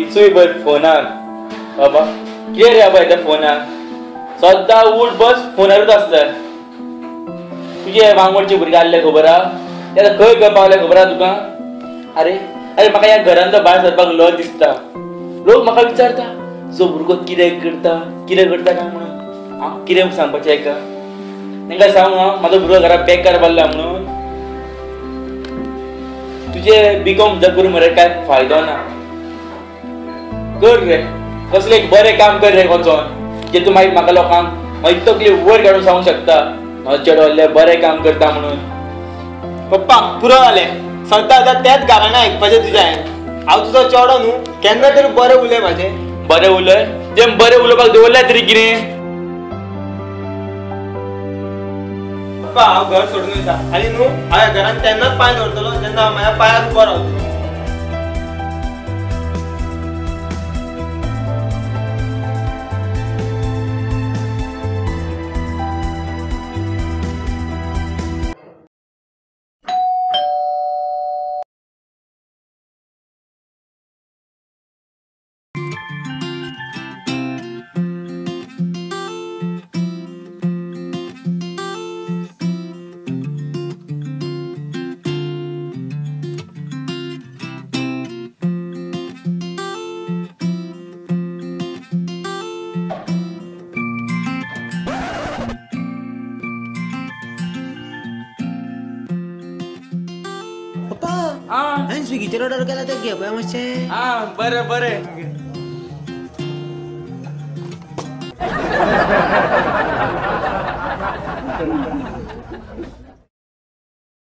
इचूय बय फोनार बाबा कितें रे बाबा त्या फोनार सद्दां उठ बस फोनारूच आसता. तुजे वांगडचे भुरगे आहले खबर आहा, ते आतां खंय खंय पावले खबर आहा तुका? अरे अरे म्हाका ह्या घरान तो भायर सरपाक लज दिसता. लोक म्हाका विचारता जो भुरगो कितें करता कितें करता काय म्हणून. हांव कितें सांगपाचें हेका? तांकां सांगू हांव म्हाजो भुरगो घरा बेकार पडला म्हणून? तुजे बीकॉम जर करून मरे काय फायदो ना. कर रे कसलें एक बरें काम कर रे वचोन जे तूं मागीर म्हाका लोकांक मागीर तकली वयर काडून सांगूंक शकता म्हाजो चेडो व्हडलें बरें काम करता म्हणून. पप्पा पुरो जालें, सद्दां आतां तेंच गाराणें आयकपाचें तुजें हांवें. हांव तुजो चेडो न्हू, केन्ना तरी बरें उलय म्हाजें. बरें उलय? जें बरें उलोवपाक दवरल्यार तरी कितें? पप्पा हांव घर सोडून वयता आनी न्हू हांव ह्या घरान तेन्नाच पांय दवरतलो जेन्ना हांव म्हाज्या पांयार उबो रावतलो. स्विगीचेर ऑर्डर केला ते घे पळय मातशें. आं बरें बरें.